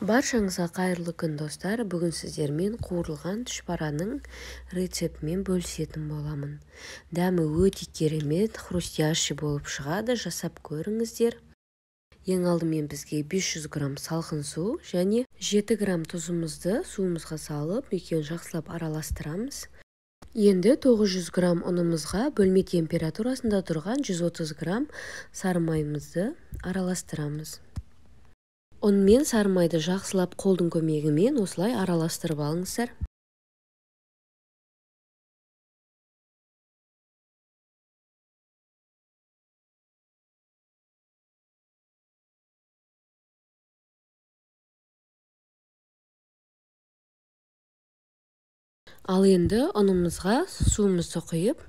Баршаңызға қайырлы күн, достар! Бүгін сіздермен қуырылған түшпараның рецептімен бөлісетін боламын. Дәмі өте керемет, хрустящий болып шығады, жасап көріңіздер. Ең алдымен бізге 500 грамм салқын су және 7 грамм тұзымызды суымызға салып, екеуін жақсылап араластырамыз. Енді 900 грамм ұнымызға бөлме температурасында тұрған 130 грамм сары майымызды араластырамыз. Ұн мен сары майды жақсылап қолдың көмегімен осылай араластырып алыңыздар. Ал енді ұнымызға суымызды құйып,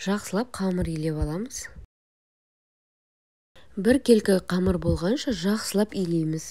жақсылап қамыр илеп аламыз. Бір келкі қамыр болғанша жақсылап илейміз.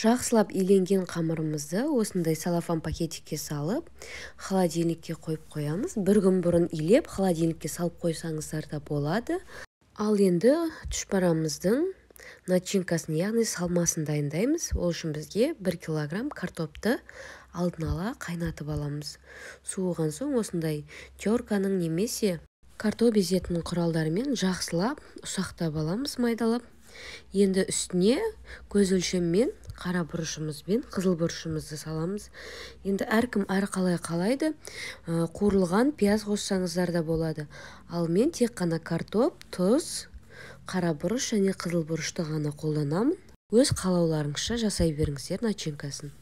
Жақсылап иленген қамырымызды осындай целлофан пакетикке салып, холодильникке қойып қоямыз. Бір күн бұрын илеп, холодильникке салып қойсаңыздар да болады. Ал енді түшпарамыздың начинкасын, яғни салмасын дайындаймыз. Ол үшін бізге 1 килограмм картопты алдын ала қайнатып аламыз. Суыған соң осындай терканың немесе картоп езетін құралдармен жақсылап ұсақтап аламыз, майдалап. Енді үстіне көз өлшеммен қара бұрышымыз бен қызыл бұрышымызды саламыз. Енді әркім әр қалай қалайды. Қуырылған пияз қоссаңыздар да болады. Ал мен тек қана картоп, тұз, қара бұрыш және қызыл бұрышты ғана қолданамын. Өз қалауларыңызша жасай беріңіздер начинкасын.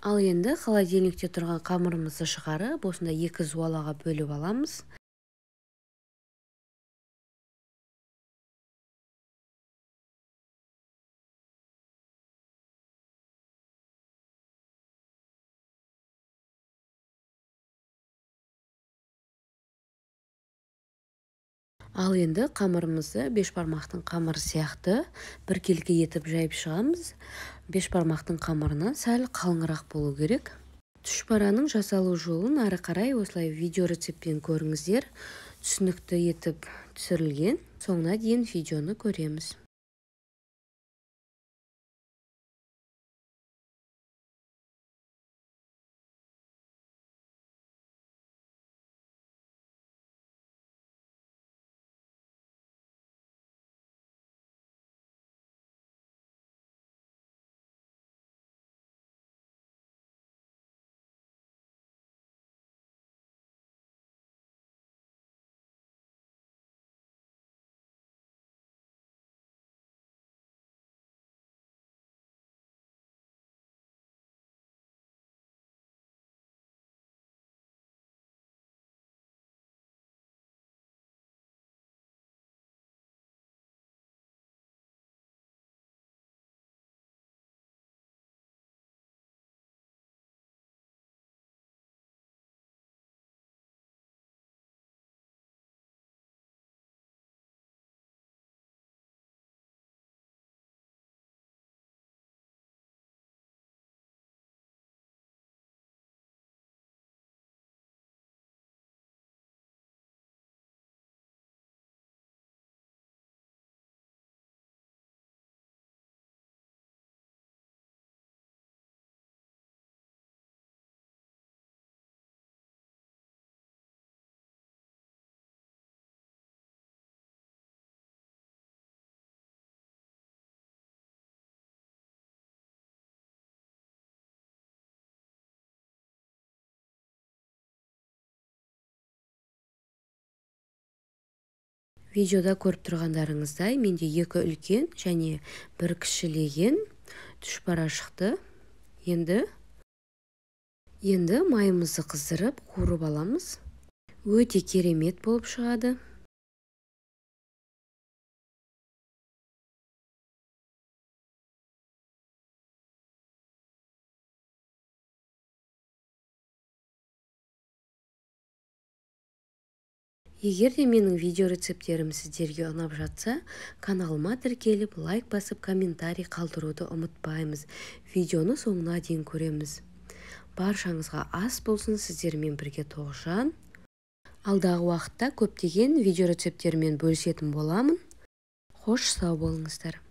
Ал енді холодильникте тұрған қамырымызды шығарып, осындай екі зуалаға бөліп аламыз. Ал енді қамырымызды бешбармақтың қамыры сияқты біркелкі етіп жайып шығамыз. Бешбармақтың қамырынан сәл қалыңырақ болу керек. Түшпараның жасалу жолын ары қарай осылай видео рецептпен көріңіздер. Түсінікті етіп түсірілген. Соңына дейін видеоны көреміз. Видеода көріп тұрғандарыңыздай, менде 2 үлкен және 1 кішілеген түшпара шықты. Енді майымызды қыздырып, қуырып аламыз. Өте керемет болып шығады. Егер де менің видео рецепттерім сіздерге ұнап жатса, каналыма тіркеліп, лайк басып, комментарий қалдыруды ұмытпаймыз. Видеоны соңына дейін көреміз. Баршаңызға ас болсын, сіздермен бірге Тоғжан. Алдағы уақытта көптеген видео рецепттермен бөлісетін боламын. Қош, сау болыңыздар.